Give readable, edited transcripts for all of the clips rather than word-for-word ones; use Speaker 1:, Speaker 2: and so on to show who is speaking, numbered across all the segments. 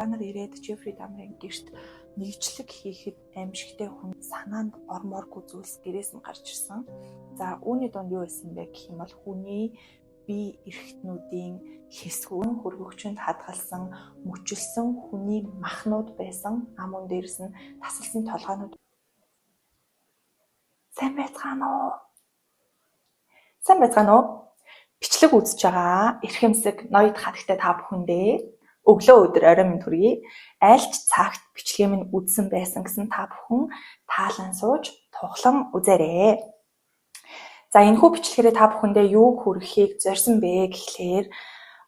Speaker 1: Нар ирээд Джеффри Дамрын гэрт нэгжлэг хийхэд аимшигтай хүн санаанд ормооргүй зүйлс гэрээс нь гарч ирсэн. За, үүний дунд юу байсан бэ гэх юм бол хүний бие эрхтнүүдийн хэсгүүн хөргөгчөнд хадгалсан мөчилсөн хүний махнууд байсан. Мөн дээрээс нь тасалсан толгойнууд. Сайн байцгаана уу? Сайн байцгаана уу? Бичлэг үзэж байгаа эрхэмсэг ноёд хатагтай та бүхэндээ өглөө, өдөр, орой минь хүргэе. Айлч цагт бичлэгээ минь үзсэн байсан гэсэн та бүхэн таалан сууж тухлан үзээрэй. За, энэхүү бичлэгээрээ та бүхэндээ юуг хүргэхийг зорьсон бэ гэхлээр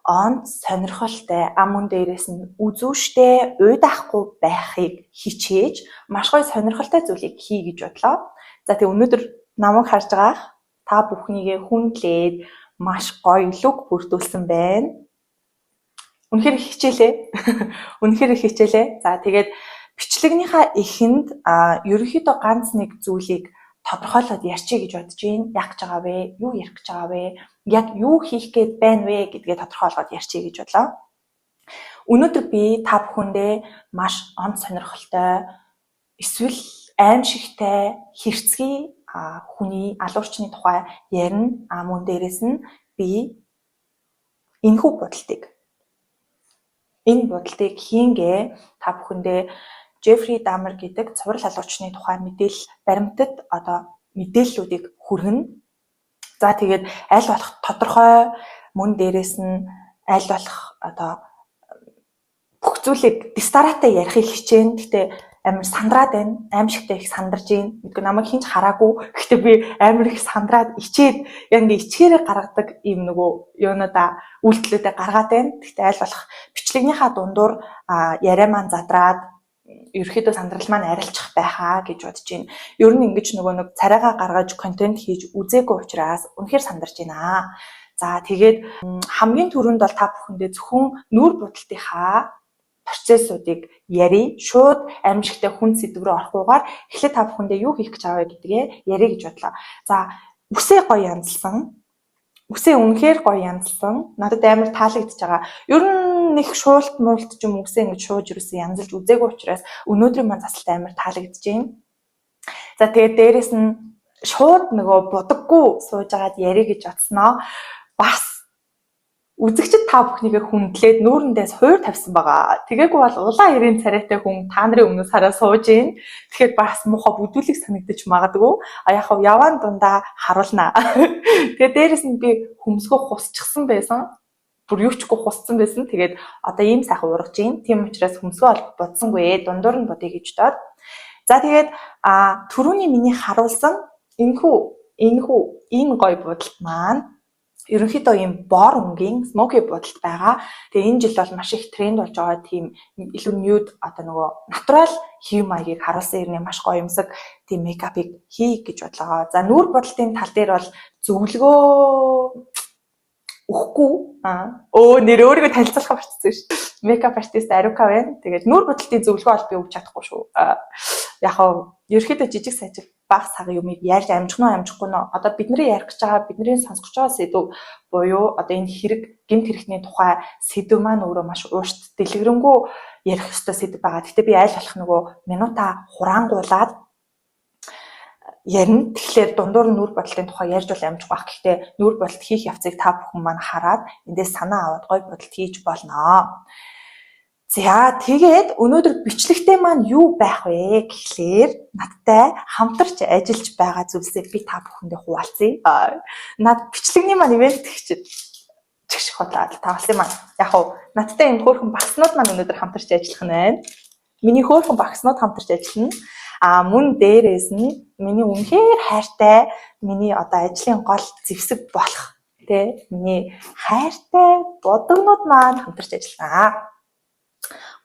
Speaker 1: онц сонирхолтой, мөн дээрээс нь үзүүштэй уйдаахгүй байхыг хичээж маш гоё сонирхолтой зүйлийг хий гэж бодлоо. За, тэг өнөөдөр намайг харж байгаа та бүхнийгээ хүндлээд маш гоё look бүрдүүлсэн байна. Үнэхээр их хичээлээ. Үнэхээр их хичээлээ. За, тэгээд бичлэгнийхаа эхэнд ерөнхийдөө ганц нэг зүйлийг тодорхойлоод ярьчих гэж бодож байна. Яг гэж байгаа вэ? Юу ярих гэж байгаа вэ? Яг юу хийх гээд байна вэ гэдгээ тодорхойлгоод ярьчих гэж бодлоо. Өнөөдөр би та бүхэндээ маш онц сонирхолтой эсвэл аимшигтай хэрцгий хүний алуурчны тухай ярина. Мөн дээрээс нь би энэхүү будалтыг энэ будалтыг хийнгээ та бүхэндээ Джеффри Дамер гэдэг цуврал алуурчны тухай мэдээлэл, баримтат одоо мэдээллүүдийг хүргэнэ. За, тэгээд аль болох тодорхой, мөн дээрээс нь аль болох одоо бүх зүйлийг дистараатай ярихыг хичээнэ. Гэхдээ амар сандраад байна. Аимшигтай их сандарж байна. Мэдгүй, намайг хэн ч хараагүй. Гэхдээ би амар их сандраад ичээд яг ингээ ичгээрээ гаргадаг ийм нөгөө юунуудаа, үйлдэлүүдээ гаргаад байна. Гэхдээ аль болох бичлэгнийхаа дундуур яриа маань задраад, ерөөхдөө сандрал маань арилчих байхаа гэж бодож байна. Ер нь ингэж нөгөө нэг царайгаа гаргаж контент хийж үзээгүй учраас үнэхээр сандарч байна. За, тэгээд хамгийн түрүүнд бол та бүхэндээ зөвхөн нүүр будалтынхаа процессуудыг ярив. Шууд аимшигтай хүн сэдэв рүү орохгүйгээр эхлээд та бүхэндээ юу хийх гэж байгаа вэ гэдгээ ярив гэж бодлоо. За, үсээ гоё янзлсан. Үсээ үнэхээр гоё янзлсан. Надад амар таалагдчихж байгаа. Ер нь нэг шуулт муулт ч юм үсээ ингэж шууж юусэн янзалж үзээгүй учраас өнөөдрийн маань засалт амар таалагдж байна. За, тэгээд дээрэс нь шууд нөгөө будаггүй сууж агаад ярив гэж бодсноо. Бас үзэгчид та бүхнийгээ хүндлээд нүүрэндээ суур тавьсан байгаа. Тэгээгүй бол улаан эрийн царайтай хүн та нарын өмнөөс хараа сууж гин. Тэгэхээр бас муухай бүдүүлэг санагдаж магадгүй. А яг хав яваан дундаа харуулнаа. Тэгээ дээрэс нь би хөмсгөө хусчихсан байсан. Бүр юу ч үгүй хусцсан байсан. Тэгээд одоо ийм сайхан ургаж гин. Тийм учраас хөмсгөө бол будсангүй. Дундуур нь будъя гэж бодоод. За, тэгээд түрүүний миний харуулсан энэхүү энэ гоё будалт маань ерөнхийдөө ийм бор өнгийн smoky будалт байгаа. Тэгээ энэ жил бол маш их тренд болж байгаа тийм илүү nude, одоо нөгөө natural хэв маягийг харуулсан ирнэ, маш гоё юмсаг тийм makeup-ыг хий гэж бодлоо. За, нүүр будалтын тал дээр бол зөвлөгөө өгөхгүй. Өө, нэр өөрийгөө танилцуулах болчихсон шүү. Makeup artist Арука байна. Тэгээд нүүр будалтын зөвлөгөө бол би өгч чадахгүй шүү. Яг хав ерөнхийдөө жижиг сажиг баг сага юмыг ярьж амжих нь амжихгүй нь одоо бидний ярих гэж байгаа, бидний сонсгож байгаа сэдв буюу одоо энэ хэрэг, гэмт хэрэгтний тухай сэдв маань өөрөө маш уурт, дэлгэрэнгүй ярих ёстой сэдв байгаа. Гэхдээ би аль болох нөгөө минута хураангуулад ярина. Тэгэхээр дундуур нь нүүр будалтын тухай ярьж бол амжихгүй байх. Гэхдээ нүүр будалт хийх явцыг та бүхэн маань хараад эндээс санаа аваад гоё будалт хийж болно. За, тэгээд өнөөдөр бичлэгтэй маань юу байх вэ гэхлээр надтай хамтарч ажиллаж байгаа зүйлсээ би та бүхэндээ хуваалцъя. Над бичлэгний маань ивент тэгч чигш худлаа тавлсан юм аа. Яг уу надтай энэ хөөрхөн багснууд маань өнөөдөр хамтарч ажиллах нь байна. Миний хөөрхөн багснууд хамтарч ажиллана. А мөн дээрээс нь миний үнэхээр хайртай, миний одоо ажлын гол зэвсэг болох тэ миний хайртай будагнууд маань хамтарч ажиллана,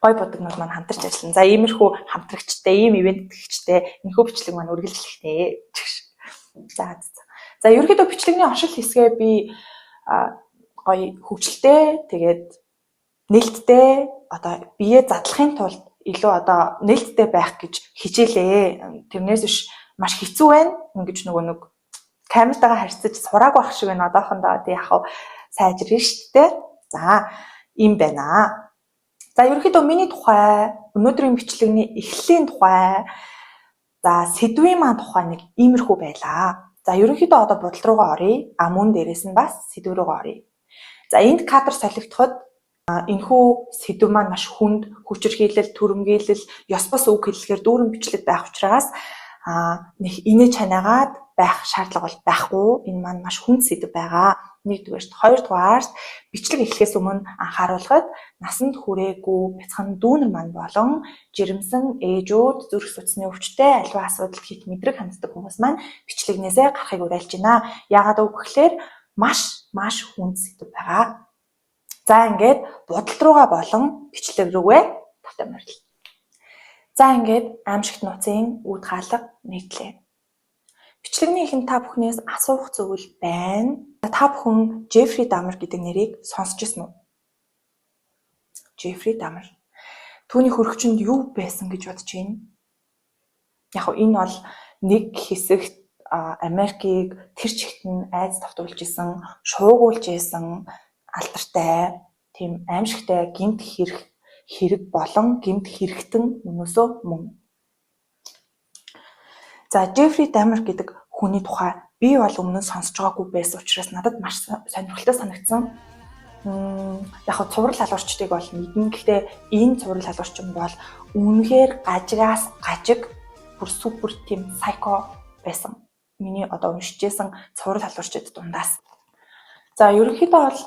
Speaker 1: гой будагнууд маань хамтарч ажиллана. За, иймэрхүү хамтрагчтай, ийм ивент тэгчтэй энэхүү бичлэг маань үргэлжлэхтэй. За за. За, ерөнхийдөө бичлэгний оршил хэсгээ би гоё хөгжилтэй, тэгээд нээлттэй, одоо бие задлахын тулд илүү одоо нээлттэй байх гэж хичээлээ. Тэрнээс биш маш хэцүү байна. Ингэж нөгөө нэг камертайгаа харьцаж сураагүй байх шиг байна одоохондоо. Тэг яг сайжирна шүү дээ. За, ийм байна. За, ерөнхийдөө миний тухай, өнөөдрийн бичлэгний эхлэлийн тухай, за сэдвийн маань тухай нэг иймэрхүү байлаа. За, ерөнхийдөө одоо будал руугаа оръё. А мөн дээрээс нь бас сэдв рүүгээ оръё. За, энд кадр солигдоход энэхүү сэдв маань маш хүнд, хүчирхийлэл, түрэмгийлэл, ёс бус үг хэллэгээр дүүрэн бичлэг байх учраас нэг инээж чанаагаад байх шаардлага бол байхгүй. Энэ маань маш хүнд сэдв байгаа. Нэгдүгээрт, хоёрдугаарт бичлэг эхлэхээс өмнө анхааруулхад насанд хүрээгүй бяцхан дүүнер маань болон жирэмсэн ээжүүд, зүрх судасны өвчтэй, аливаа асуудалд хэт мэдрэг ханддаг хүмүүс маань бичлэгнээсээ гарахыг уриалж байна. Яагаад үг гэхээр маш маш хүнд сэдв байгаа. За, ингээд будалд руугаа болон бичлэг рүүгээ тавтай морил. За, ингээд аймшигт нууцын үүд хаалга нээгдлээ. Бичлэгний эхэнд та бүхнээс асуух зүйл байна. Та бүхэн Джеффри Дамер гэдэг нэрийг сонсч ирсэн үү? Джеффри Дамер. Түүний хөрөгчөнд юу байсан гэж бодож байна? Яг нь энэ бол нэг хэсэгт Америкийг тэр чигт нь айц тавтуулж исэн, шуугуулж исэн алдартай, тийм аймшигтай гэмт хэрэг болон гэмт хэрэгтэн өнөөсөө мөн. За, Джеффри Дамер гэдэг хүний тухай би бол өмнө нь сонсож байгаагүй байсан учраас надад маш сонирхолтой санагдсан. Яг хав цуврал халуурчдыг бол мэднэ. Гэхдээ энэ цуврал халуурчин бол үнэхээр гажигаас гажиг, бүр супер тийм psycho байсан. Миний одоо уншижсэн цуврал халуурчид дундаас. За, ерөнхийдөө бол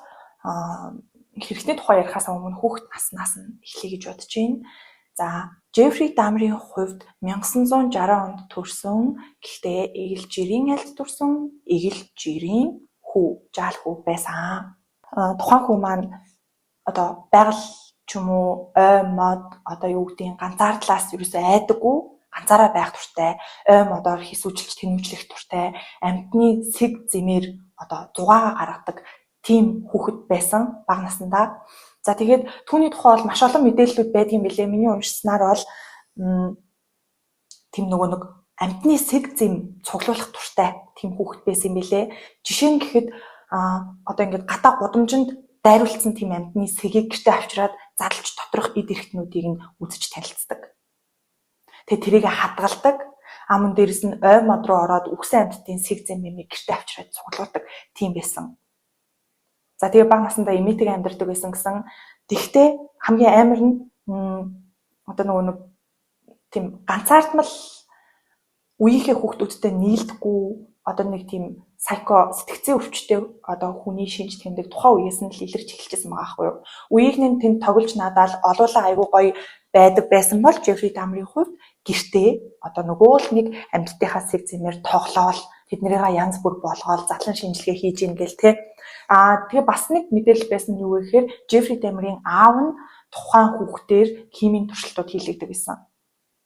Speaker 1: хэрэгтний тухай ярихаас өмнө хүүхэд наснаас нь эхлэе гэж бодож байна. За, Джеффри Дамрын хувьд 1960 онд төрсөн. Гэхдээ эгэл жирийн айлд төрсөн, эгэл жирийн хүү, жаал хүү байсан. Тухайн хүү маань одоо байгаль ч юм уу, ой мод, одоо юу гэдгийг ганцаардлаас ерөөсөө айдаггүй, ганцаараа байх дуртай, ой модоор хэсүүжилж тэнүүжлэх дуртай, амьтны сэг зэмээр одоо зугаагаа гаргадаг тийм хүүхэд байсан бага насндаа. За, тэгээд түүний тухай бол маш олон мэдээллүүд байдаг юм билээ. Миний уншсанаар бол тийм нөгөө нэг амьтны сэг зэм цуглуулах дуртай тийм хүүхэд байсан юм билээ. Жишээ нь гэхэд одоо ингээд гадаа гудамжинд дайруулсан тийм амьтны сэгийг гэртээ авчираад задлж доторх эд эрхтнүүдийг нь үзэж танилцдаг. Тэгээ тэрийг хадгалдаг. А мөн дээрэс нь ой мод руу ороод үхсэн амьтдын сэг зэм юмыг гэртээ авчираад цуглуулдаг тийм байсан. За, тэгээ бага насндаа эмээтэйгээ амьдардаг байсан гэсэн. Тэгтээ хамгийн амар нь одоо нөгөө нэг тийм ганцаардмал, үеийнхээ хүүхдүүдтэй нийлдэхгүй, одоо нэг тийм psycho, сэтгэцийн өвчтэй одоо хүний шинж тэмдэг тухайн үеэс нь л илэрч эхэлчихсэн байгаа байхгүй юу. Үеийнх нь тэнд тоглож надаал олуулаа айгуу гоё байдаг байсан бол Джеффри Дамрын хувьд гэртээ одоо нөгөө л нэг амьтдынхаа сэг зэмээр тоглоол, тэднэрийгээ янз бүр болгоол, задлан шинжилгээ хийж ийн гэл те. Аа, тэгээ бас нэг мэдээлэл байсан нь юу вэ гэхээр Джеффри Дамрын аав нь тухайн хүүхдээр химийн туршилтууд хийлэгдэг байсан.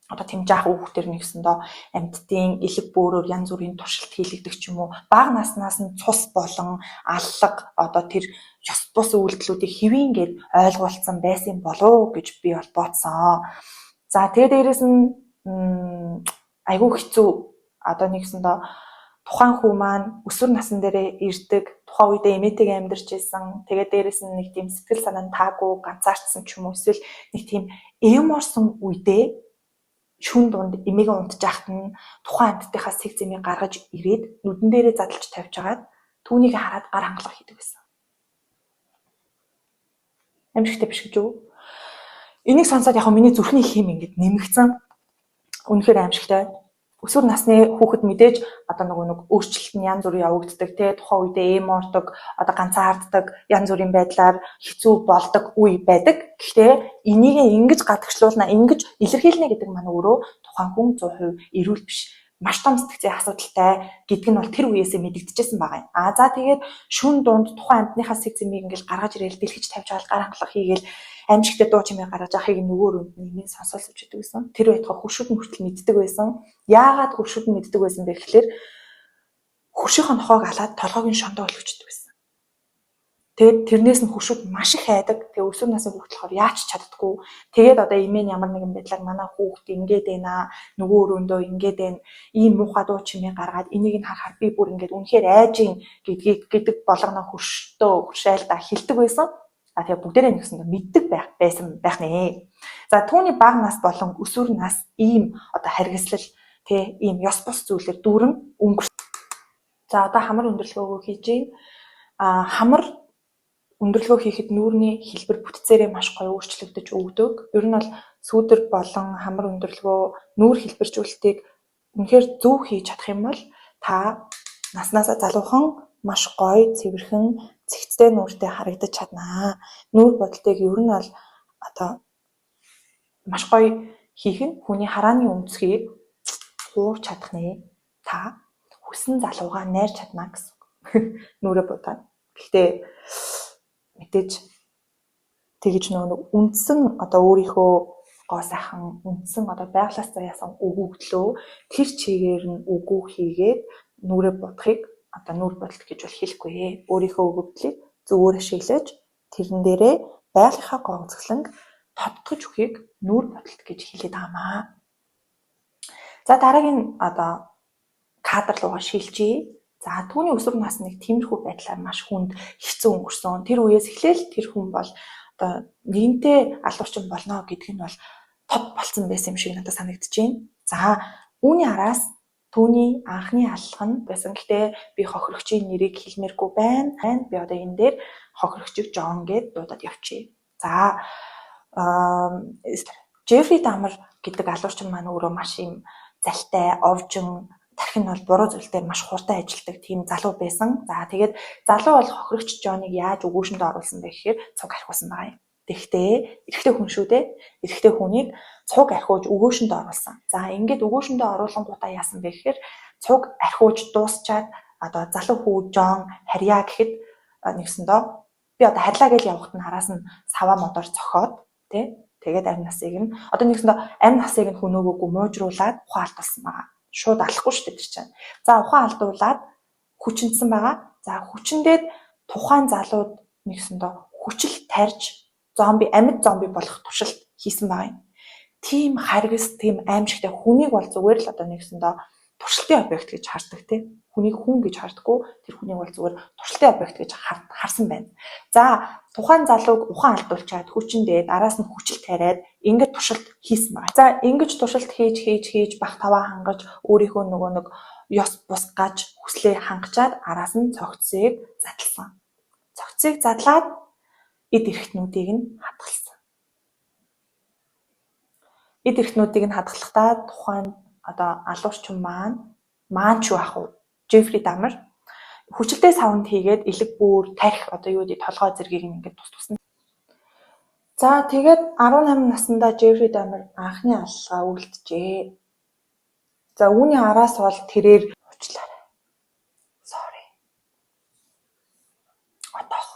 Speaker 1: Одоо тийм жаахан хүүхдээр нэгсэндөө амьтдын элэг бөөрөөр янз бүрийн туршилт хийлэгдэх ч юм уу, бага наснаас нь цус болон аллага, одоо тэр ёс бус үйлдэлүүдийг хэвийн гээд ойлгуулсан байсан болов уу гэж би бол бодсон. За, тэгээ дээрэс нь айгүй хэцүү, одоо нэгсэндөө тухайн хүү маань өсвөр насн дээрээ ирдэг. Тухайн үедээ эмээтэйгээ амьдарч исэн. Тэгээд дээрэс нь нэг тийм сэтгэл санаа нь таагүй, ганцаардсан ч юм уу, эсвэл нэг тийм эморсон үедээ шүн дунд эмээгээ унтж байхад нь тухайн амьтдынхаа сэг зэмийг гаргаж ирээд нүдэн дээрээ задлж тавьж хагаад түүнийг хараад гар хангалга хийдэг байсан. Аймшигтай биш гэж үү? Энийг сонсоод яг миний зүрхний хэм ингэж нэмэгдсэн. Үнэхээр аимшигтай. Өсвөр насны хүүхэд мэдээж одоо нөгөө нэг өөрчлөлт нь янз бүрийн явагддаг те, тухайн үедээ эмордог, одоо ганцаарддаг, янз бүрийн байдлаар хэцүү болдог үе байдаг. Гэхдээ энийг ингэж гадагшлуулна, ингэж илэрхийлнэ гэдэг маань өөрөө тухайн хүн 100% эрүүл биш, маш том сэтгцийн асуудалтай гэдг нь бол тэр үеэсээ мэдэгдэжсэн байгаа юм. А за, тэгээд шүн дунд тухайн амьтныхаа сэг зэмийг ингээл гаргаж ирээл дэлхэж тавьж байгаа, гар хангалга хийгээл, аймшигтай дуу чимээ гаргаж байхыг нөгөө өрөөнд нэмэн сонсоол сууж идэг байсан. Тэр байтугай хөршүүд нь хүртэл мэддэг байсан. Яагаад хөршүүд нь мэддэг байсан бэ гэхлээр хөршийнхөө нохойг алаад толгойг нь шондоо өлгөчдөг байсан. Тэгээд тэрнээс нь хөршүүд маш их айдаг. Тэгээ өсвөр насны хүүхд болохоор яаж ч чаддаггүй. Тэгээд одоо эмээ нь ямар нэгэн байдлаар манай хүүхд ингээд байна, нөгөө өрөөндөө ингээд байна, ийм муухай дуу чимээ гаргаад энийг нь харахаар би бүр ингээд үнэхээр айж ийн гэдгийг гэдэг болгоно хөрштөө хөршайлдаа хэлдэг байсан. За тэгээ бүгдээрээ нэгсэндээ мэддэг байсан байх нэ. За түүний бага нас болон өсвөр нас ийм одоо харгислал тэ ийм ёс бус зүйлээр дүүрэн өнгөрсөн. За одоо хамар өндөрлөгөөгөө хийж гин. Хамар өндөрлөгөө хийхэд нүүрний хэлбэр бүтцээрээ маш гоё өөрчлөгдөж өгдөг. Ер нь бол сүүдэр болон хамар өндөрлөгөө нүүр хэлбэржүүлэлтийг үнэхээр зөв хийж чадах юм бол та наснаасаа залуухан маш гоё, цэвэрхэн, цэгцтэй нүүртэй харагдаж чаднаа. Нүүр будалтыг ер нь бол одоо маш гоё хийх нь хүний харааны өнцгийг хуурч чадах нэ. Та хүссэн залуугаа найрч чадна гэсэн үг. Нүрээ будаад. Гэхдээ мэдээж тэгж нөгөө үндсэн одоо өөрийнхөө гоо сайхан үндсэн одоо байглаас заяасан өгөгдлөө тэр чигээр нь үгүй хийгээд нүрээ будахыг одоо нүүр будалт гэж бол хэлэхгүй. Өөрийнхөө өгөгдлийг зөвөр ашиглаж тэрэн дээрээ байглынхаа гоо үзэсгэлэнг тодтогч өгөхийг нүүр будалт гэж хэлээд байгаа маа. За дараагийн одоо кадр руугаа шилжье. За түүний өсвөр нас нэг тиймэрхүү байдлаар маш хүнд хэцүү өнгөрсөн. Тэр үеэс эхлээл тэр хүн бол одоо нэгэнтээ алуурчин болно гэдг нь бол тод болцсон байсан юм шиг надад санагдаж байна. За үүний араас түүний анхны аллах нь байсан. Гэтэ би хохирогчийн нэрийг хэлмээргүй байна. Би одоо энэ дээр хохирогчийг Жон гэд дуудаад явчихъя. За Джеффри Дамер гэдэг алуурчин маань өөрөө маш юм залтай, овжин, тархи нь бол буруу зүйл дээр маш хурдан ажилладаг тийм залуу байсан. За тэгээд залуу бол хохирогч Жоныг яаж өгөөшөндөө оруулсан бэ гэхээр цуг архиулсан байгаа юм. Тэгэхдээ эрэгтэй хүн шүү дээ. Эрэгтэй хүнийг цуг архиуж өгөөшөндөө оруулсан. За ингээд өгөөшөндөө оруулангуудаа яасан бэ гэхээр цуг архиуж дуусчаад одоо залуу хүү Жон харьяа гэхэд нэгсэндөө би одоо харьлаа гэж явахад нь араас нь саваа модоор цохоод тий тэгээд амь насыг нь одоо нэгсэндөө амь насыг нь хөнөөгөөгүй муужруулад ухаан алдуулсан байгаа. Шууд алахгүй шүү дээ тэр чинь. За ухаан алдуулаад хүчиндсэн байгаа. За хүчиндээд тухайн залууд нэгсэндөө хүчил тарж зомби амьд зомби болох туршилт хийсэн байгаа юм. Тийм харгас, тийм аимшигтай хүнийг бол зүгээр л одоо нэгсэндөө туршилтын объект гэж хардаг тий. Хүнийг хүн гэж хардаггүй, тэр хүнийг бол зүгээр туршилтын объект гэж харсан байна. За тухайн залууг ухаан алдуулчаад хүчиндээд араас нь хүчил тариад ингэж туршилт хийсэн байгаа. За ингэж туршилт хийж хийж хийж бах таваа хангаж өөрийнхөө нөгөө нэг ёс бус гаж хүслээ хангачаад араас нь цогцсыг задлсан. Цогцсыг задлаад эд эрхтнүүдийг нь хадгалсан. Эд эрхтнүүдийг нь хадгалахдаа тухайн одоо алуурчин маань ч юу ах вэ? Джеффри Дамер хүчилтэй савнд хийгээд элэг бүр тарих одоо юу гэдэг толгой зэргийг ингээд тус тусна. За тэгээд 18 наснда Джеффри Дамер анхны аллаа үлджээ. За үүний араас бол тэрээр уучлаарай. Sorry. Отоох.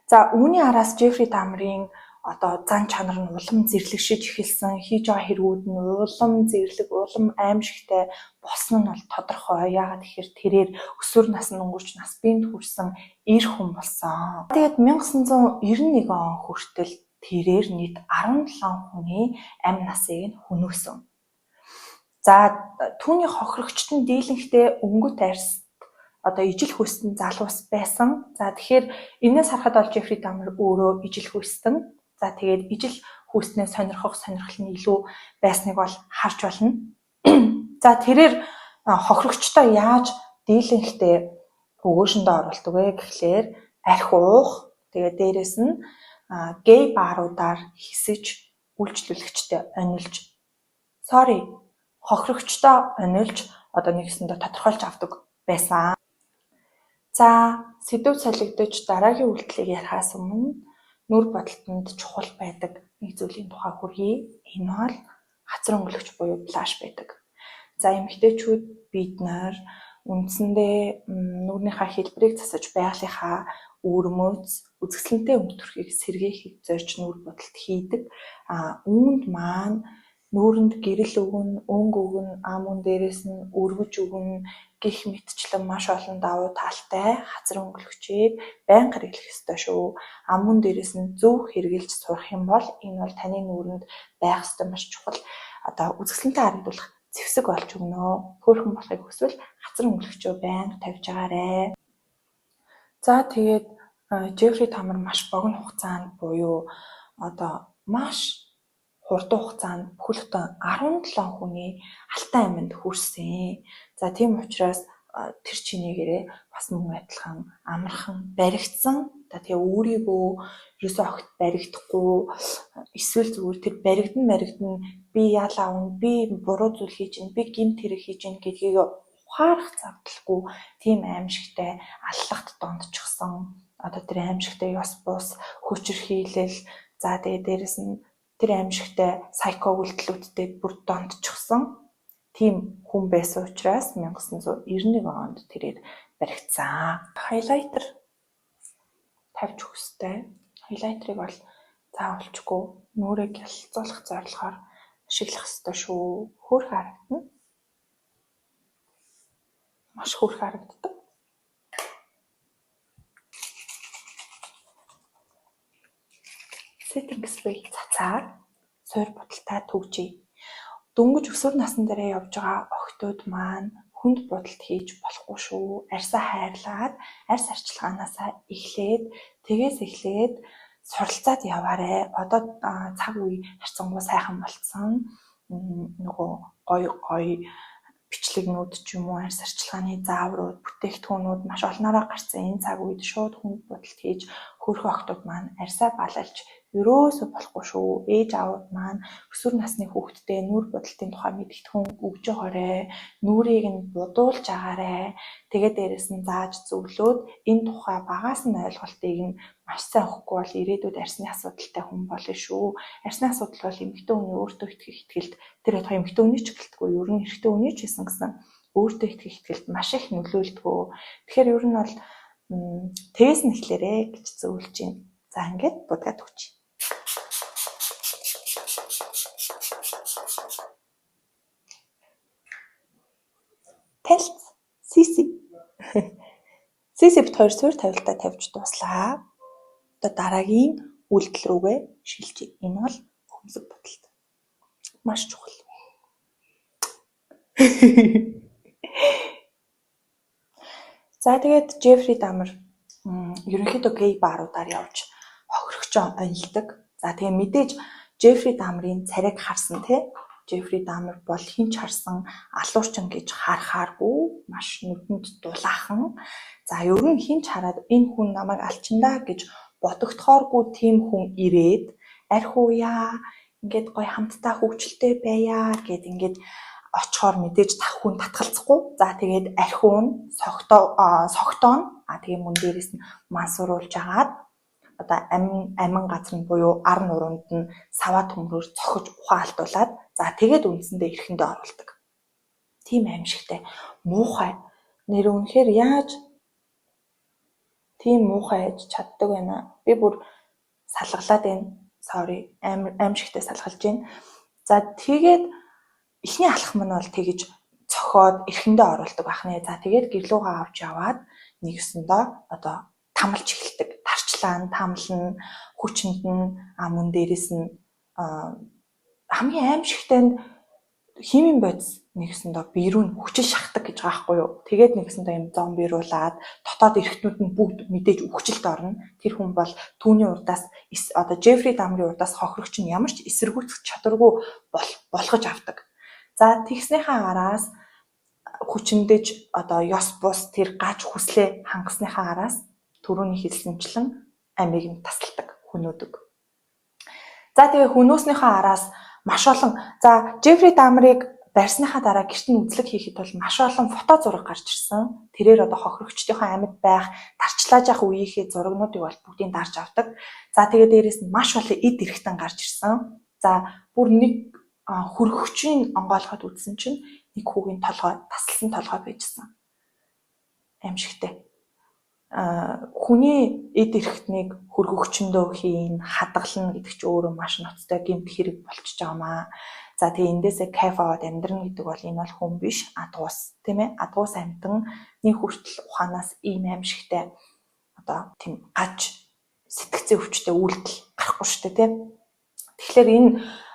Speaker 1: За үүний араас Джеффри Дамерын одоо зан чанар нь улам зэрлэгшиж эхэлсэн, хийж байгаа хэрэгүүд нь улам зэрлэг, улам аимшигтай болсон нь бол тодорхой. Яагаад гэхээр тэрээр өсвөр нас нь өнгөрч нас биед хүрсэн эр хүн болсон. Тэгээд 1991 он хүртэл тэрээр нийт 17 хүний амь насыг нь хөнөөсөн. За түүний хохирогчд нь дийлэнхдээ өнгөт арьс одоо ижил хүйстэн залуус байсан. За тэгэхээр энэс харахад бол Джеффри Дамер өөрөө ижил хүйстэн. За тэгээд ижил хүйснээ сонирхох сонирхол нь илүү байсныг бол харж байна. За тэрээр хохирогчтой яаж дийлэнхдээ өгөөшөндөө оруулдаг вэ гэхлээр архи уух, тэгээд дээрэс нь гей бааруудаар хисэж үйлчлүүлэгчтэй онилж хохирогчтой онилж одоо нэгсэндээ тодорхойлж авдаг байсан. За сэдв солигдож дараагийн үйлдэлийг ярихаас өмнө нүр бодолтонд чухал байдаг нэг зүйлийн тухай хүргэе. Энэ бол хацар өнгөлөгч буюу блаш байдаг. За эмэгтэйчүүд бид нар үндсэндээ нүрийнхаа хэлбэрийг засаж байгалийнхаа өвөрмөц, үзэсгэлэнтэй өнгө төрхийг сэргээхийг зорж нүр бодолт хийдэг. Үүнд маань нүүрэнд гэрэл өгнө, өнгө өгнө, ам үн дээрээс нь өргөж өгнө гэх мэтчлэн маш олон давуу талтай хацар өнгөлөгчийг байнга хэрэглэх ёстой шүү. Ам үн дээрээс нь зөв хэрэглэж сурах юм бол энэ бол таны нүүрэнд байх ёстой маш чухал одоо үзэсгэлэнтэй харагдуулах зэвсэг олж өгнө. Хөөрхөн болохыг хүсвэл хацар өнгөлөгчөө байнга тавьж агаарэ. За тэгээд Джеффри Дамер маш богино хугацаанд буюу одоо маш хурдан хугацаанд бүхэл бүтэн 17 хүний алтан амьд хүрсэн. За тийм учраас тэр чинээгээрээ бас мөн адилхан амархан баригдсан. За тэгээ өөрийгөө ерөөсөө огт баригдахгүй, эсвэл зүгээр тэр баригдан би яалаа үн, би буруу зүйл хийж гин, би гэмт хэрэг хийж гин гэдгийг ухаарах завдалгүй тийм аимшигтай аллахт дондчихсон. Одоо тэр аимшигтай ёс бус, хүчирхийлэл, за тэгээ дээрэс нь тэр аимшигтай сайко үйлдэлүүдтэй бүр дондчихсон тийм хүн байсан учраас 1991 онд тэрээр баригдсан. Хайлайтер тавьж өгөх ёстой. Хайлайтерыг бол заавалчгүй нүрээ гялалзуулах зорилгоор ашиглах ёстой шүү. Хөөрхөн харагдана. Маш хөөрхөн харагддаг. Setting spray цацаад суур будалтай түгжээ. Дөнгөж өсвөр насн дээрээ явж байгаа охидууд маань хүнд будалт хийж болохгүй шүү. Арьсаа хайрлаад, арьс арчилгаанаасаа эхлээд, тэгээс эхлээд суралцаад яваарэ. Одоо цаг үе харьцангуй сайхан болцсон. Нөгөө гоё гоё бичлэгнүүд ч юм уу, арьс арчилгааны зааврууд, бүтээгдэхүүнүүд маш олноороо гарсан энэ цаг үед шууд хүнд будалт хийж хөөрхөн охидууд маань арьсаа балалж ерөөсөө болохгүй шүү. Ээж аавууд маань өсвөр насны хүүхэдтэй нүүр будалтын тухай мэдгэдэгхүүн өгж байгаарэ. Нүрийг нь будуулж агаарэ. Тэгээд дээрэс нь зааж зөвлөөд энэ тухай багаас нь ойлголтыг нь маш сайн өгөхгүй бол ирээдүйд арьсны асуудалтай хүн болно шүү. Арьсны асуудал бол эмэгтэй хүний өөртөө итгэх итгэлд, тэр байтугай эмэгтэй хүний ч гэлтгүй, ер нь эрэгтэй хүний ч гэсэн гэсэн өөртөө итгэх итгэлд маш их нөлөөлдөг. Тэгэхээр ер нь бол тэгээс нь эхлээрэй гэж зөвлөж байна. За ингээд будгаад өгч. Танилцсан. Сиси. Сиси бит хоёр суурь тавилтаа тавьж дууслаа. Одоо дараагийн үйлдэл рүүгээ шилжиж. Энэ бол хөмсөг будалт. Маш чухал. За тэгээд Джеффри Дамер ерөнхийдөө гей баруудаар явж хохирогчоо онилдог. За тэгээ мэдээж Джеффри Дамерын царайг харсан тий. Джеффри Дамер бол хинч харсан алуурчин гэж харахааргүй маш нүдэнд дулаахан. За ер нь хинч хараад энэ хүн намайг алчиндаа гэж бодогдохооргүй тийм хүн ирээд арх ууя, ингээд гоё хамтдаа хөвгчлөлтэй байя гэд ингээд очихоор мэдээж тах хүн татгалзахгүй. За тэгээд арх уун согтоо нь тэгээ мөн дээрээс нь мансууруулж агаад одоо амин газар нь буюу ар нуруунд нь саваа төмрөөр цохиж ухаан алдуулаад за тэгээд үндсэндээ эрхэндээ оруулдаг. Тийм аимшигтай муухай. Нэр үнэхээр яаж тийм муухай аж чаддаг байна. Би бүр салгалаад байна. Sorry. Аимшигтай салгалж байна. За тэгээд эхний алхам нь бол тэгэж цохоод эрхэндээ оруулдаг байх нэ. За тэгээд гэрлүүгээ авч яваад нэгсэндээ одоо тамалж эхэлдэг. Тарчлаа, тамлна, хүчинд нь мөн дээрээс нь хамгийн аимшигтай нь химийн бодис нэгсэндээ бие рүү хүчил шахдаг гэж байгаа байхгүй юу. Тэгээд нэгсэндээ юм зомбируулад дотоод эргэтнүүд нь бүгд мэдээж үхжилт орно. Тэр хүн бол түүний урдаас одоо Джеффри Дамрын урдаас хохирогч нь ямар ч эсэргүүцэх чадваргүй болгож авдаг. За тэгснийхаа араас хүчиндэж одоо ёс бус тэр гаж хүслээ хангасныхаа араас түрүүний хэлсэнчлэн амийг нь тасалдаг, хөнөөдөг. За тэгээ хөнөөснийхөө араас маш олон за Джеффри Дамрыг барьсныхаа дараа гэрт нь үзлэг хийхэд бол маш олон фото зураг гарч ирсэн. Тэрээр одоо хохирогчдынхоо амьд байх, тарчлааж явах үеийнхээ зурагнуудыг бол бүгдийг дарж авдаг. За тэгээ дээрээс нь маш олон эд эрхтэн гарч ирсэн. За бүр нэг хөргөгчийн онгойлгоод үзсэн чинь нэг хүүгийн толгой, тасалсан толгой байжсэн. Аимшигтай. Хүний эд эрхтнийг хөргөгчөндөө хийн, хадгална гэдэг чинь өөрөө маш ноцтой гэмт хэрэг болчихж байгаа маа. За тэгээ эндээсээ кайф аваад амьдрна гэдэг бол энэ бол хүн биш, адгуус, тийм ээ? Адгуус амьтаны хүртэл ухаанаас ийм аимшигтай одоо тийм гаж сэтгцэн өвчтэй үйлдэл гарахгүй шүү дээ, тийм. Тэгэхээр энэ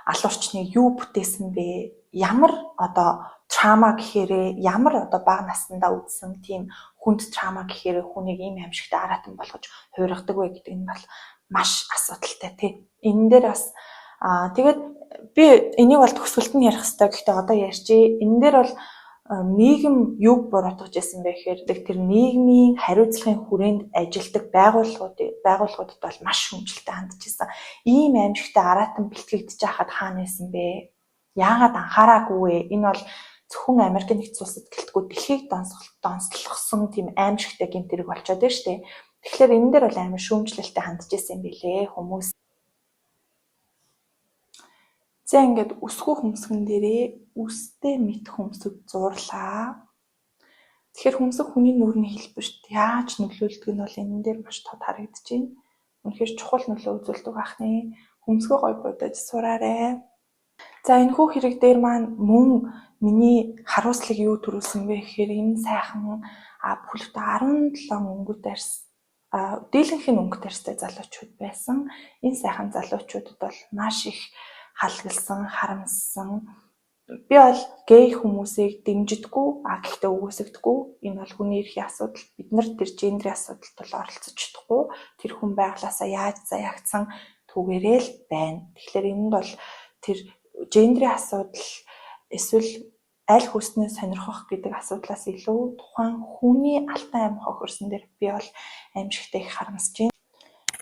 Speaker 1: алуурчныг юу бүтээсэн бэ? Ямар одоо trauma гэхээрээ, ямар одоо бага насндаа үзсэн тийм хүнд trauma гэхээрээ хүнийг ийм аимшигтай араатан болгож хувиргадаг вэ гэдэг нь бол маш асуудалтай, тий. Энэ дээр бас тэгээд би энийг бол төгсгөлд нь ярих хэрэгтэй, гэхдээ одоо ярьчих. Энэ дээр бол нийгэм юг буруутгаж байсан бэ гэхээр тэр нийгмийн хариуцлагын хүрээнд ажилладаг байгууллагуудад бол маш шүүмжлэлтэй хандж байсан. Ийм аимшигтай араатан бэлтгэгдэж байхад хаана байсан бэ? Яагаад анхаараагүй вэ? Энэ бол зөвхөн Америкийн нэгдсэн улсад гэлтгүй дэлхийг донслогсон тийм аимшигтай гэмт хэрэг болчиход байна шүү дээ. Тэгэхээр энэ дээр бол амар шүүмжлэлтэй хандж байсан юм билээ хүмүүс. За, ингээд өсгөө хөмсгөн дээрээ үстэй мэт хөмсөг зурлаа. Тэгэхээр хөмсөг хүний нүүрний хэлбэрт яаж нөлөөлдөг нь бол энэ дээр маш тод харагдаж байна. Үнэхээр чухал нөлөө үзүүлдэг байх нэ. Хөмсгөө гоё будаж сураарай. За, энэ хүү хэрэг дээр маань мөн миний харуулслыг юу төрүүлсэн бэ гэхээр энэ сайхан бүхэлдээ 17 өнгөт арьс, дийлэнх нь өнгөт арьстай залуучууд байсан. Энэ сайхан залуучуудад бол маш их халгалсан, харамссан. Би бол гей хүмүүсийг дэмжидэггүй, гэхдээ үгүйсгэдэггүй. Энэ бол хүний эрхийн асуудал. Бид нар тэр gender ийн асуудалд бол оролцож чадахгүй. Тэр хүн байгалиасаа яаж заяагдсан түүгээрээ л байна. Тэгэхээр энд бол тэр gender ийн асуудал эсвэл аль хүснээ сонирхох гэдэг асуудлаас илүү тухайн хүний алтан амь хохирсон дээр би бол аимшигтай их харамсаж байна.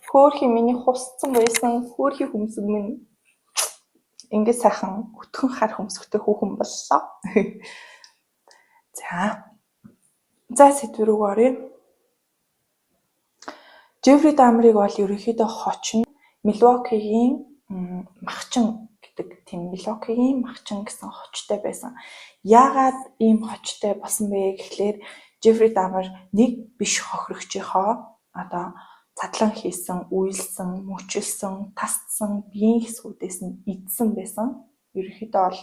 Speaker 1: Хөөхий миний хусцсан байсан хөөхий хөмсөг минь ингээд сайхан өтгөн хар хөмсгтэй хүүхэн боллоо. За. За, сэдв рүү оръё. Джеффри Дамрыг бол ерөнхийдөө хоч нь Милвокигийн махчин гэдэг, тийм, Милвокигийн махчин гэсэн хочтой байсан. Яагаад ийм хочтой болсон бэ гэхлээр Джеффри Дамер нэг биш хохирогчийнхоо одоо задлан хийсэн, уйлсан, мөчилсөн, тасдсан биеийн хэсгүүдээс нь идсэн байсан. Ерөнхийдөө бол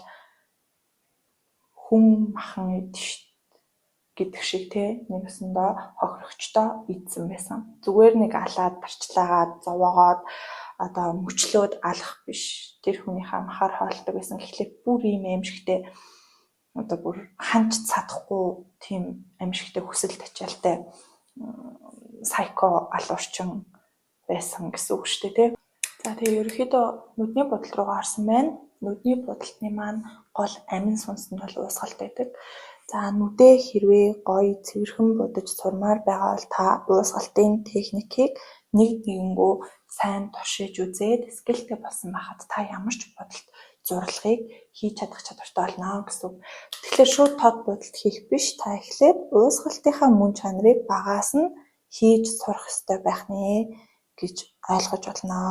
Speaker 1: хүн махан идэж гэдэг шиг, те, нэг ёсондоо хохирогчдоо идсэн байсан. Зүгээр нэг алаад, тарчлаагаад, зовоогоод, одоо мөчлөөд алах биш. Тэр хүнийхээ махаар хоолдог байсан. Гэхлээр бүр ийм аимшигтэй, одоо бүр ханч цадахгүй тийм аимшигтэй хүсэл тачаалтай psycho алуурчин байсан гэсэн үг шүү дээ, тий. За, тэгээ ерөнхийдөө нүдний будалт руугаа орсон байна. Нүдний будалтны маань гол амин сүнс нь бол уусгалт байдаг. За, нүдээ хэрвээ гоё цэвэрхэн будаж сурмаар байгаа бол та уусгалтын техникийг нэг нэгэнгүү сайн туршиж үзээд skill тэй болсон байхад та ямар ч будалт зурлагыг хийж чадах чадвартай болно гэсэн үг. Тэгэхээр шууд тод будалт хийх биш, та эхлээд уусгалтынхаа мөн чанарыг багаас нь хийж сурах ёстой байх нэ гэж ойлгож болно.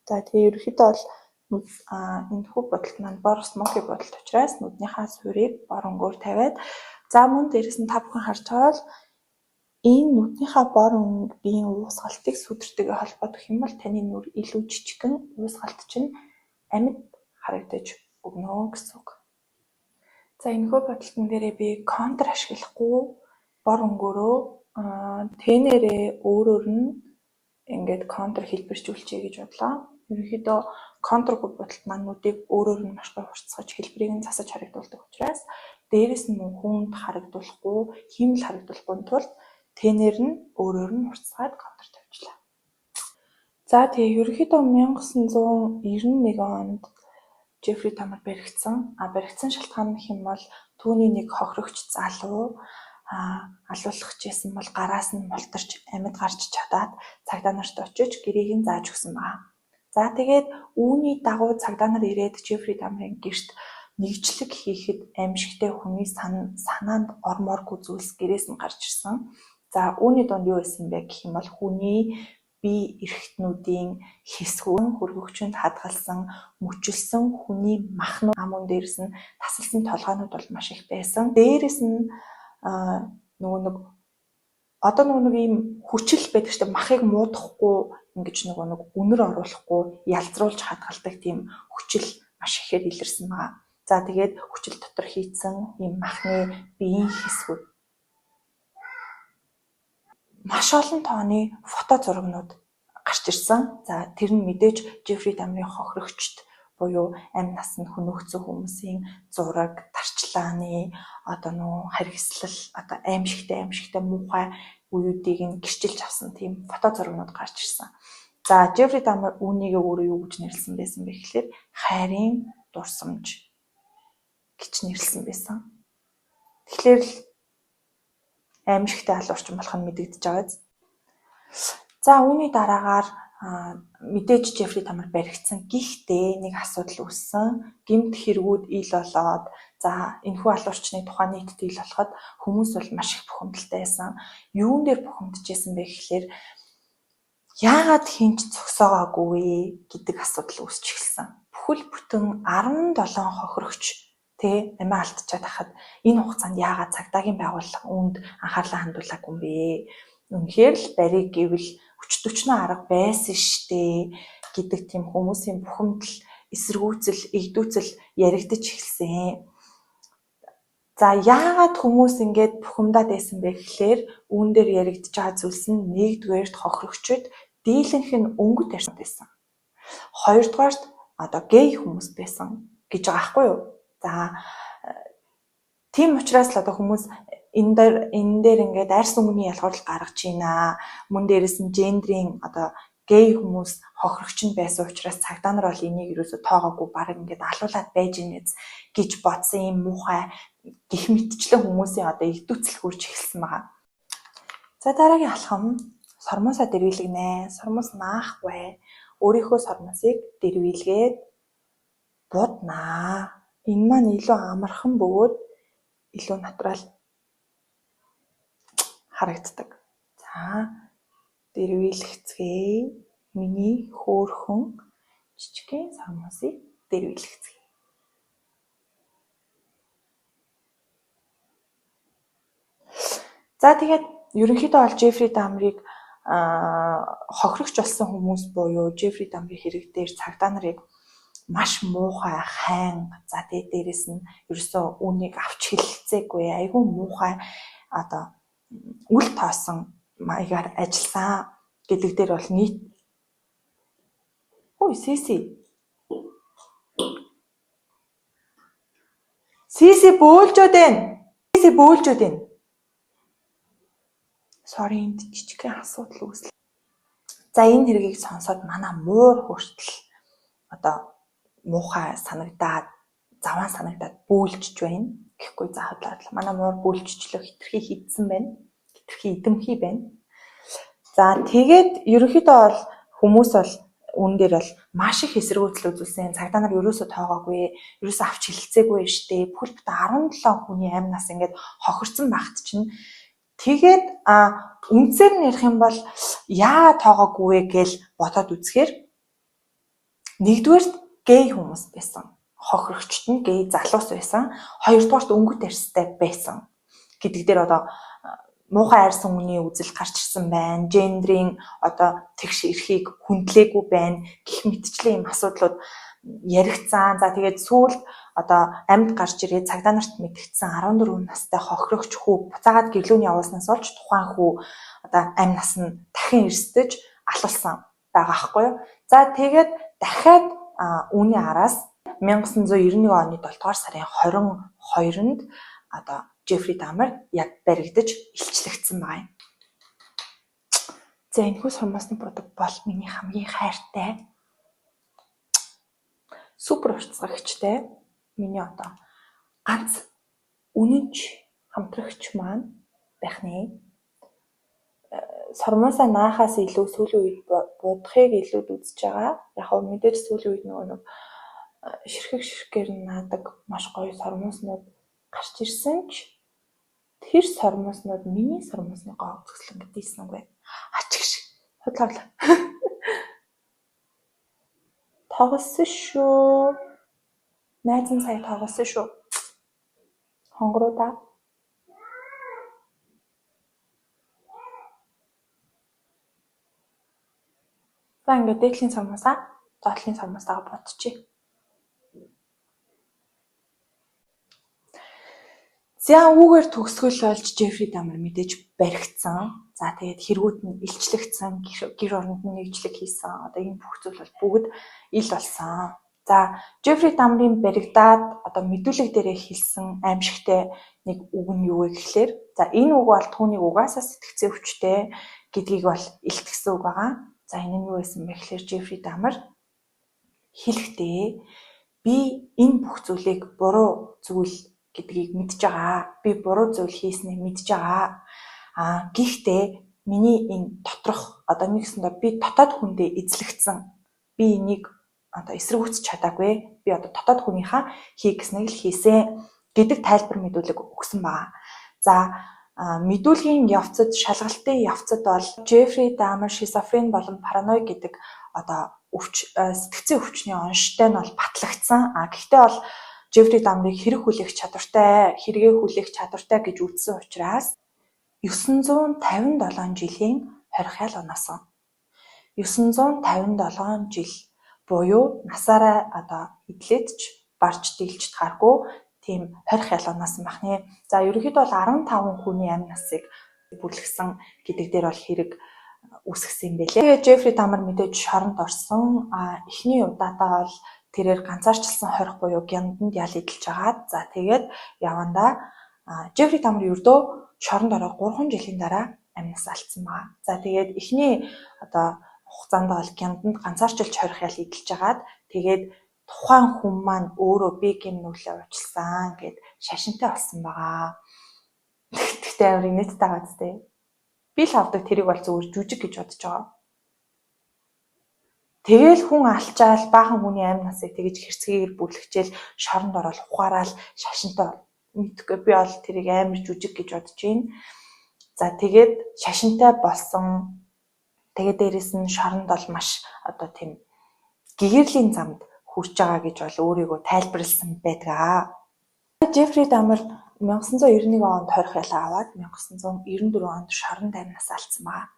Speaker 1: За, тэгээ ерөнхийдөө бол энэ хүү будалт маань бор smoky будалт учраас нүднийхаа суурийг бор өнгөөр тавиад, за, мөн дээрэс нь та бүхэн харж байгаа бол энэ нүднийхаа бор өнгийн уусгалтыг сүдэртэйгээ холбоод өгөх юм бол таны нүр илүү жижигхэн, уусгалт чинь амьд харагдаж өгнө гэсэн үг. За, энэхүү будалтан дээрээ би контур ашиглахгүй бор өнгөөрөө тэнээрээ өөрөөр нь ингээд контур хэлбэржүүлчихье гэж бодлоо. Ерөнхийдөө контургүй будалт маань нүдийг өөрөөр нь маш гоё хурцгаж, хэлбэрийг нь засаж харагдуулдаг учраас дээрэс нь мөн хүнд харагдуулахгүй, хиймэл харагдуулахгүй тулд тэнээр нь өөрөөр нь хурцгаад контур тавьчлаа. За, тэгээ ерөнхийдөө 1991 онд Джеффри Дамер баригдсан. Баригдсан шалтгаан нь хэм бол түүний нэг хохирогч залуу алуулах гэжсэн бол гараас нь мултарч амьд гарч чадаад цагдаа нарт очиж гэрийг нь зааж өгсөн байна. За, тэгээд үүний дагуу цагдаа нар ирээд Джеффри Дамрын гэрт нэгжлэг хийхэд аимшигтай хүний санаанд ормооргүй зүйлс гэрээс нь гарч ирсэн. За, үүний дунд юу байсан бэ гэх юм бол хүний бие эрхтнүүдийн хэсгүүд, хөргөгчөнд хадгалсан, мөчилсөн хүний махнууд, мөн дээрэс нь тасалсан толгойнууд бол маш их байсан. Дээрэс нь нөгөө нэг одоо нөгөө нэг ийм хүчил байдаг шүү дээ. Махыг муудахгүй, ингэж нөгөө нэг үнэр оруулахгүй ялзруулж хадгалдаг тийм хүчил маш ихээр илэрсэн байгаа. За, тэгээд хүчил дотор хийцэн ийм махны биеийн хэсгүүд, маш олон тооны фото зурагнууд гарч ирсэн. За, тэр нь мэдээж Джеффри Дамрын хохирогчд буюу амь нас нь хөнөөгдсөн хүмүүсийн зураг, тарчлааны одоо нөө харгислал, одоо аимшигтай муухай үеүүдийг нь гэрчилж авсан тийм фото зурагнууд гарч ирсэн. За, Джеффри Дамер үүнийгээ өөрөө юу гэж нэрлсэн байсан бэ гэхлээр хайрын дурсамж гэж нэрлсэн байсан. Тэгэхээр л аимшигтай алуурчин болох нь мэдэгдэж байгаа биз. За, үүний дараагаар мэдээж Джеффри Дамер баригдсан. Гэхдээ нэг асуудал үүссэн. Гэмт хэрэгүүд ил болоод, за энэхүү алуурчны тухай нийтэд ил болоход хүмүүс бол маш их бухимдалтай байсан. Юун дээр бухимдажсэн бэ гэхлээр яагаад хинч зогсоогоогүй вэ гэдэг асуудал үүсч эхэлсэн. Бүхэл бүтэн 17 хохирогч тэ амиа алдчихад хахад энэ хугацаанд яагаад цагдаагийн байгууллага үүнд анхаарлаа хандуулаагүй юм бэ? Үнэхээр л барийг гэвэл хүч төчнөө арга байсан штэ гэдэг тийм хүмүүсийн бухимдал, эсэргүүцэл, эгдүүцэл яригдаж эхэлсэн. За, яагаад хүмүүс ингээд бухимдаад байсан бэ гэхлээр үүн дээр яригдж байгаа зүйлс нь нэгдүгээрт хохирогчид дийлэнх нь өнгөт арьсан байсан. Хоёрдугаарт одоо гей хүмүүс байсан гэж байгаа байхгүй юу? За, тийм учраас л одоо хүмүүс энэ дээр ингээд арьс өнгөний ялгуурлал гаргаж байна. Мөн дээрэс нь гендрийн одоо гей хүмүүс хохирогч нь байсан учраас цагдаа нар бол энийг ерөөсөө тоогоогүй, бараг ингээд алуулаад байж гинэ гэж бодсон юм муухай гих мэтчлэн хүмүүсийн одоо эгдүүцэл хурж эхэлсэн байгаа. За, дараагийн алхам сормуусаа дэрвийлгэнэ. Сормуус наахгүй. Өөрийнхөө сормуусыг дэрвийлгээд буднаа. Энэ маань илүү амархан бөгөөд илүү натурал харагддаг. За, дэрвийлгэцгээе. Миний хөөрхөн жижигхэн сормуусыг дэрвийлгэцгээе. За, тэгээд ерөнхийдөө бол Джеффри Дамрыг хохирогч болсон хүмүүс буюу Джеффри Дамрын хэрэг дээр цагдаа нарыг маш муухай хайн, за тэгээд дээрэс нь ерөөсөө үүнийг авч хэлэлцээгүй, айгүй муухай одоо үл тоосон маягаар ажилласан гэдэг дээр бол нийт Ой, Сиси. Сиси бөөлжөөд байна. Сиси бөөлжөөд байна. Sorry, энд жижигхэн асуудал үүслээ. За, энэ хэргийг сонсоод манай муур хүртэл одоо муухай санагдаад, заваан санагдаад бөөлжж байна. Гэхгүй за худлаа. Манай муур бөөлжчлөө, хитрхи хийдсэн байна. Хитрхи идэмхий байна. За, тэгээд ерөнхийдөө бол хүмүүс бол үүн дээр бол маш их эсэргүүцэл үзүүлсэн. Цагдаа нар ерөөсөө тоогоогүй, ерөөсөө авч хэлэлцээгүй штэ. Бүхэл бүтэн 17 хүний амь нас ингээд хохирцсон багт чинь тэгээд үндсээр нь ярих юм бол яа тоогоогүй вэ гээл бодоод үзэхээр нэгдүгээрт гей хүмүүс байсан. Хохирогчд нь гей залуус байсан. Хоёрдугаарт өнгөт арьстай байсан гэдэг дээр одоо муухай арьс өнгөний үзэл гарч ирсэн байна. Гендрийн одоо тэгш эрхийг хүндлээгүй байна гэх мэтчлэн ийм асуудлууд яригдсан. За, тэгээд сүүлд одоо амьд гарч ирээд цагдаа нарт мэдэгдсэн 14 настай хохирогч хүү буцаагаад гэрлүүний явуулснаас болж тухайн хүү одоо амь нас нь дахин эрсдэж алуулсан байгаа байхгүй юу. За, тэгээд дахиад үүний араас 1991 оны 7 дугаар сарын 22-нд одоо Джеффри Дамер яг баригдаж илчлэгдсэн байгаа юм. За, энэхүү сормуусны будаг бол миний хамгийн хайртай супер уртасгагчтай миний одоо ганц үнэнч хамтрагч маань байх нэ. Сормуусаа наахаас илүү сүүлийн үед будахыг илүү үзэж байгаа. Яг хөө мэдээж сүүлийн үед нөгөө нэг ширхэг ширхгээр наадаг маш гоё сормууснууд гарч ирсэн ч тэр сормууснууд миний сормуусны гоо үзэсгэлэн гэдээсэнгүй. Ачигш. Худлаа. Тоглосон шүү. Найз нь сая тоглосон шүү. Хонгороо да. За, ингээд дээдлийн сормуусаа доотлын сормуустайгаа будчих. За, үүгээр төгсгөл болж Джеффри Дамер мэдээж баригдсан. За, тэгээд хэрэгүүд нь илчлэгдсэн, гэр оронд нь нэгжлэг хийсэн. Одоо энэ бүх зүйл бол бүгд ил болсон. За, Джеффри Дамрын баригдаад одоо мэдүүлэг дээрээ хэлсэн аимшигтай нэг үг нь юу вэ гэхлээр, за энэ үг бол түүнийг угаасаа сэтгцэн өвчтэй гэдгийг бол илтгэсэн үг байгаа. За, энэ нь юу байсан бэ гэхлээр Джеффри Дамар хэлэхдээ би энэ бүх зүйлийг буруу зүйл гэдгийг мэдж байгаа. Би буруу зүйл хийснээ мэдж байгаа. Гэхдээ миний энэ доторх одоо нэгсэндээ би дотоод хүндээ эзлэгдсэн. Би энийг одоо эсэргүүцэж чадаагүй. Би одоо дотоод хүнийхээ хий гэснийг л хийсэн гэдэг тайлбар мэдүүлэг өгсөн байгаа. За, мэдүүлгийн явцад, шалгалтын явцад бол Джеффри Дамер шизофрен болон параноид гэдэг одоо сэтгцийн өвчний онштой нь бол батлагдсан. Гэхдээ бол Джеффри Дамрыг хэрэг хүлээх чадвартай, хэрэгээ хүлээх чадвартай гэж үзсэн учраас 957 жилийн хорих ял оноосон. 957 жил буюу насаараа одоо эдлээд ч барж дийлж тааргүй тийм хорих ял оноосон байх нэ. За, ерөнхийдөө бол 15 хүний амь насыг бүрлэхсэн гэдэг дээр бол хэрэг үүсгэсэн юм байлээ. Тэгээд Джеффри Дамер мэдээж шоронд орсон. Эхний удаадаа бол тэрээр ганцаарчилсан хорих буюу гянданд ял эдэлж агаад, за тэгээд явандаа Джеффри Дамер ердөө шоронд ороод 3 жилийн дараа амь нас алдсан байгаа. За, тэгээд эхний одоо хугацаанд бол гянданд ганцаарчилж хорих ял эдэлж агаад, тэгээд тухайн хүн маань өөрөө би гэм нүглээ уучлсан гэд шашинтай болсон байгаа. Тэгтээ амар инээдтэй байгаа зү. Би л авдаг тэрийг бол зүгээр жүжиг гэж бодож байгаа. Тэгээл хүн алчаал баахан хүний амь насыг тэгэж хэрцгийгээр бүрлэгчээл шоронд ороод ухаараал шашинтай мэдхгүй, би бол тэрийг амар жүжиг гэж бодож байна. За, тэгээд шашинтай болсон. Тэгээд дээрэс нь шоронд бол маш одоо тийм гэгэрлийн замд хүрч байгаа гэж бол өөрийгөө тайлбарласан байдаг. Джеффри Дамер 1991 онд хорих ялаа аваад 1994 онд шоронд амь нас алдсан байгаа.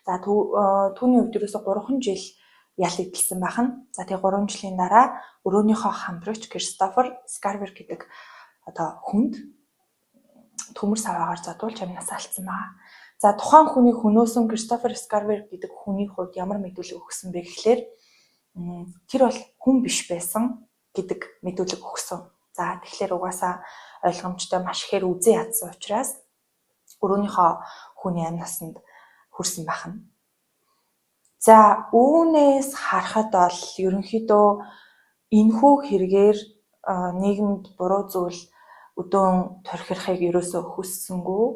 Speaker 1: За, түүний хувьд ерөөсө 3 жил ял эдэлсэн байх нь. За, тэгээ 3 жилийн дараа өрөөнийхөө хамтрагч Кристофер Скарвер гэдэг одоо хүнд төмөр саваагаар зодуулж амь нас алдсан байгаа. За, тухайн хүний хөнөөсөн Кристофер Скарвер гэдэг хүний хувьд ямар мэдүүлэг өгсөн бэ гэхлээр тэр бол хүн биш байсан гэдэг мэдүүлэг өгсөн. За, тэгэхээр угаасаа ойлгомжтой маш ихээр үзэн ядсан учраас өрөөнийхөө хүний амь насанд хүрсэн байх нь. За, үүнээс харахад бол ерөнхийдөө энэхүү хэрэгээр нийгэмд буруу зүйл өдөөн торхирохыг ерөөсөө хүссэнгүй.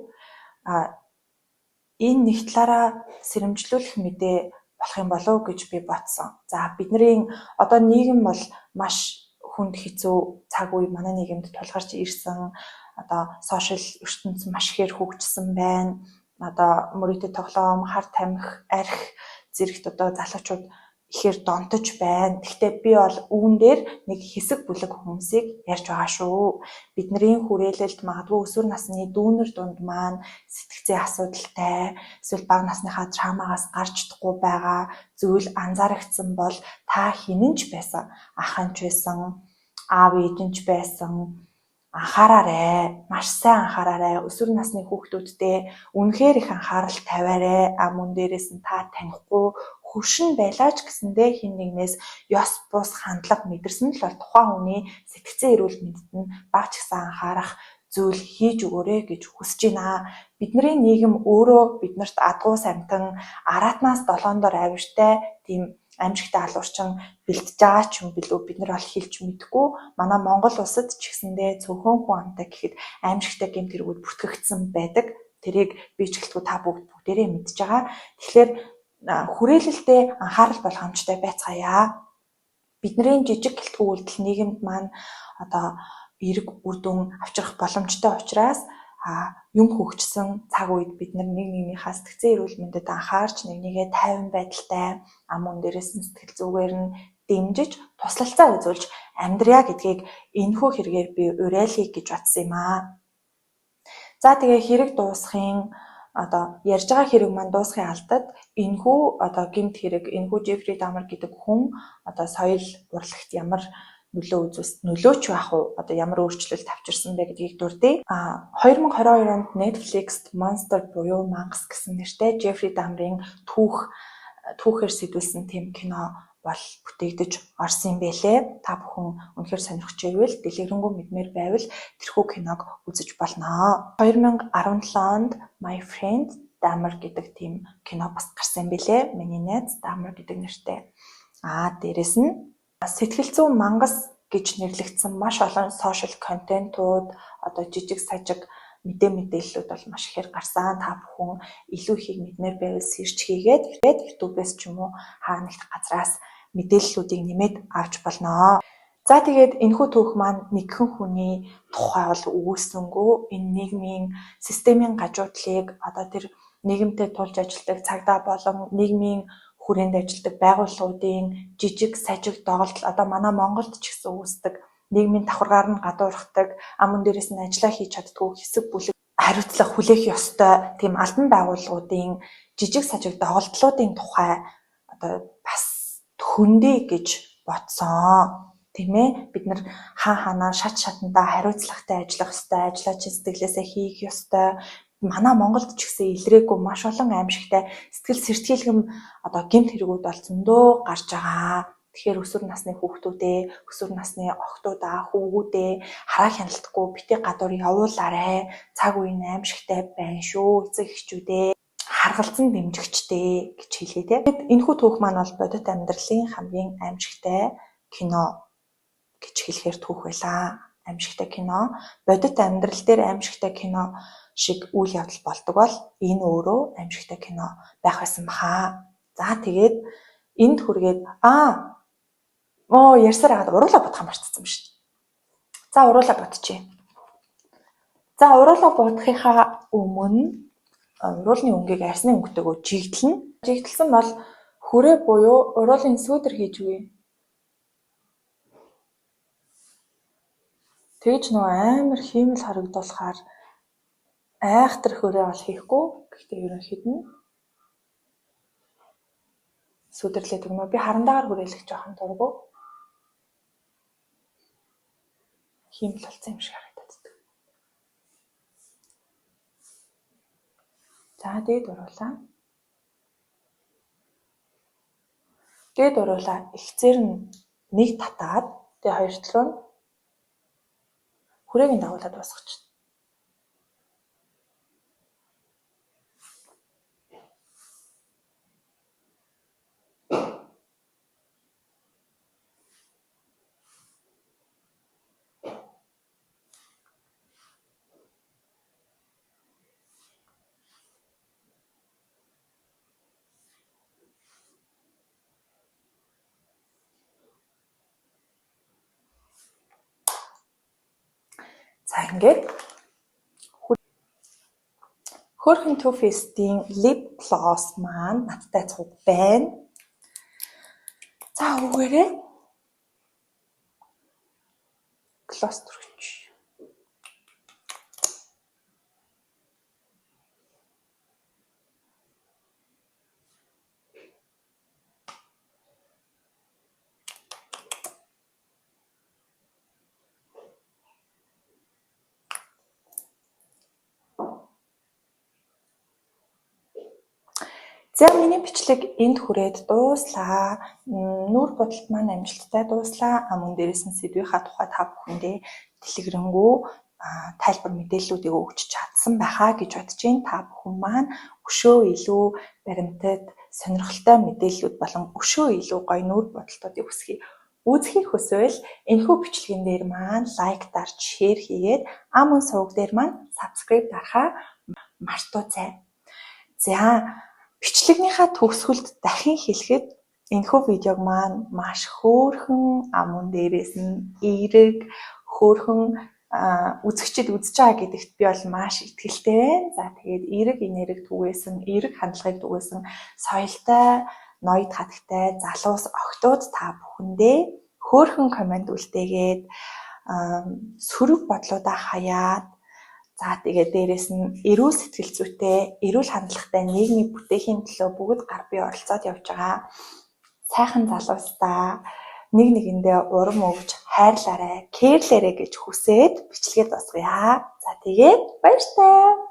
Speaker 1: Энэ нэг талаараа сэрэмжлүүлэх мэдээ болох юм болов уу гэж би бодсон. За, бидний одоо нийгэм бол маш хүнд хэцүү цаг үе манай нийгэмд тулгарч ирсэн. Одоо сошиал ертөнц маш ихээр хөгжсөн байна. Одоо мөрөөдө тоглоом, хар тамхи, арх зэрэгт одоо залуучууд ихээр донтож байна. Гэхдээ би бол үүн дээр нэг хэсэг бүлэг хүмүүсийг ярьж байгаа шүү. Бидний хүрээлэлд магадгүй өсвөр насны дүүнер дунд маань сэтгцийн асуудалтай, эсвэл бага насныхаа травмагаас гарч чадахгүй байгаа зүйл анзаарагдсан бол та хинэн ч байсан, ах нь ч байсан, аав ээж нь ч байсан анхаараарай. Маш сайн анхаараарай. Өсвөр насны хүүхдүүдтэй үнэхээр их анхаарал тавиарай. А мөн дээрээс нь та танихгүй хөршин байлаа ч гэсэндээ хэн нэгнээс ёс бус хандлага мэдэрсэн л бол тухайн хүний сэтгцэн эрүүл мэндэд нь бага ч гэсэн анхаарах зүйл хийж өгөөрэй гэж хүсэж байна. Бидний нийгэм өөрөө биднэрт адгуус амтан араатнаас долоон дор авиртай тийм аимшигтай алуурчин бэлтэж байгаа ч юм билүү, бид нар бол хэлж мэдэхгүй. Манай Монгол улсад ч гэсэндээ цөөхөн хүн амтай гэхэд аимшигтай гэмт хэрэгүүд бүртгэгдсэн байдаг. Тэрийг би ч гэлтгүй та бүгдээрээ мэдж байгаа. Тэгэхээр хүрээлэлдээ анхаарал болгоомжтой байцгаая. Бидний жижиг гэлтгүй үйлдэл нийгэмд маань одоо эерэг үр дүн авчрах боломжтой учраас юм хөгжсөн цаг үед бид нар нэг нэгнийхээ сэтгцэн эрүүл мэндэд анхаарч, нэг нэгээ тайван байдалтай, мөн дээрээс нь сэтгэл зүгээр нь дэмжиж, туслалцаа үзүүлж амьдрья гэдгийг энэхүү хэрэгээр би уриалъя гэж бодсон юм аа. За, тэгээ хэрэг дуусахын одоо ярьж байгаа хэрэг маань дуусахын алдад энэхүү одоо гэмт хэрэг, энэхүү Джеффри Дамер гэдэг хүн одоо соёл урлагт ямар нөлөө үзүүлс, нөлөөч байх уу? Одоо ямар өөрчлөлт авчирсан бэ гэдгийг дурдъя. 2022 онд Netflix-т Monster буюу Мангас гэсэн нэртэй Джеффри Дамрын түүх түүхээр сэдвүүлсэн тийм кино бол бүтээгдэж орсон юм байлээ. Та бүхэн үнэхээр сонирхож байвал, дэлгэрэнгүй мэдмээр байвал тэрхүү киног үзэж болно. 2017 онд My Friend Dahmer гэдэг тийм кино бас гарсан юм байлээ. Миний найз Dahmer гэдэг нэртэй. Дээрэс нь сэтгэл зүйн мангас гэж нэрлэгдсэн маш олон сошиал контентууд, одоо жижиг сажиг мэдээллүүд бол маш ихээр гарсан. Та бүхэн илүү ихийг мэдмээр байвал search хийгээд YouTube-ээс ч юм уу хаа нэгт газраас мэдээллүүдийг нэмээд авч болно. За тэгээд энэхүү түүх маань нэгхэн хүний тухай бол өгүүлсэнгүү энэ нийгмийн системийн гажуудлыг одоо тэр нийгэмтэй тулж ажилладаг цагдаа болон нийгмийн хүрээнд ажилладаг байгууллагуудын жижиг сажиг доголдол одоо манай Монголд ч гэсэн үүсдэг нийгмийн давхаргаар нь гадуурхдаг, мөн дээрээс нь ажиллаа хийж чаддгүй хэсэг бүлэг хариуцлага хүлээх ёстой тийм албан байгууллагуудын жижиг сажиг доголдлуудын тухай одоо бас хөндөй гэж бодсон. Тийм ээ, бид нар хаа хаанаа шат шатандаа хариуцлагатай ажиллах ёстой, ажлаа чин сэтгэлээсээ хийх ёстой. Манай Монголд ч гэсэн илрээгүй маш олон аимшигтай сэтгэл сэртгийлгэм одоо гэмт хэрэгүүд бол зөндөө гарч байгаа. Тэгэхээр өсвөр насны хүүхдүүдээ, өсвөр насны охтуудаа, хүүгүүдээ хараа хяналтгүй бити гадуур явуулаарай. Цаг үе нь аимшигтай байна шүү, эцэг эхчүүдээ харгалзан дэмжигчтэй гэж хэлье те. Тэгэд энэхүү түүх маань бол бодит амьдралын хамгийн аимшигтай кино гэж хэлэхээр түүх байлаа. Аимшигтай кино, бодит амьдрал дээр аимшигтай кино шиг үйл явдал болдог бол энэ өөрөө аимшигтай кино байх байсан баха. За тэгээд энд хүргээд ярьсаар хагаад уруулаа бодох мартсан юм шин. За уруулаа бодчихъя. За уруулаа бодохынхаа өмнө уруулны өнгийг арьсны өнгөтэйгөө жигдлэнэ. Жигдэлсэн бол хүрээ буюу уруулын сүүдэр хийж өгье. Тэгж нөгөө амар хиймэл харагдуулахаар айхтар хүрээ бол хийхгүй. Гэхдээ ерөнхийд нь сүүдэрлээд өгнө. Би харандаагаар хүрээлэх жоохон дургу. Хиймэл болсон юм шиг харагдаад байдаг. За дээд уруулаа. Дээд уруулаа ихцээр нь нэг татаад тэгээ хоёр тал руу нь хүрээг нь дагуулад дуусгачих. За ингээд хөөрхөн Too Faced-ийн lip gloss маань надтай цуг байна. За үүгээрээ gloss түрхэж. За миний бичлэг энд хүрээд дууслаа. Нүүр будалт маань амжилттай дууслаа. Мөн дээрээс нь сэдвийнхаа тухай та бүхэндээ дэлгэрэнгүй тайлбар мэдээллүүдийг өгч чадсан байхаа гэж бодож байна. Та бүхэн маань өшөө илүү баримтат, сонирхолтой мэдээллүүд болон өшөө илүү гоё нүүр будалтуудыг үзэхийг хүсвэл энэхүү бичлэгэн дээр маань лайк дарж, шеэр хийгээд мөн суваг дээр маань subscribe дарахаа мартууцай. За бичлэгнийхаа төгсгөлд дахин хэлэхэд энэхүү видеог маань маш хөөрхөн, мөн дээрээс нь эерэг, хөөрхөн үзэгчид үзэж байгаа гэдэгт би бол маш итгэлтэй байна. За тэгээд эерэг энерги түгээсэн, эерэг хандлагыг түгээсэн соёлтой, ноёд хатагтай залуус охтууд та бүхэндээ хөөрхөн коммент үлдээгээд сөрөг бодлуудаа хаяад за тэгээд дээрээс нь эрүүл сэтгэл зүйтэй, эрүүл хандлагатай нийгмийг бүтээхийн төлөө бүгд гар бие оролцоод явж байгаа сайхан залуустаа нэг нэгэндээ урам өгч хайрлаарай, кэрлээрэй гэж хүсээд бичлэгээ дуусгая. За тэгээд баяртай.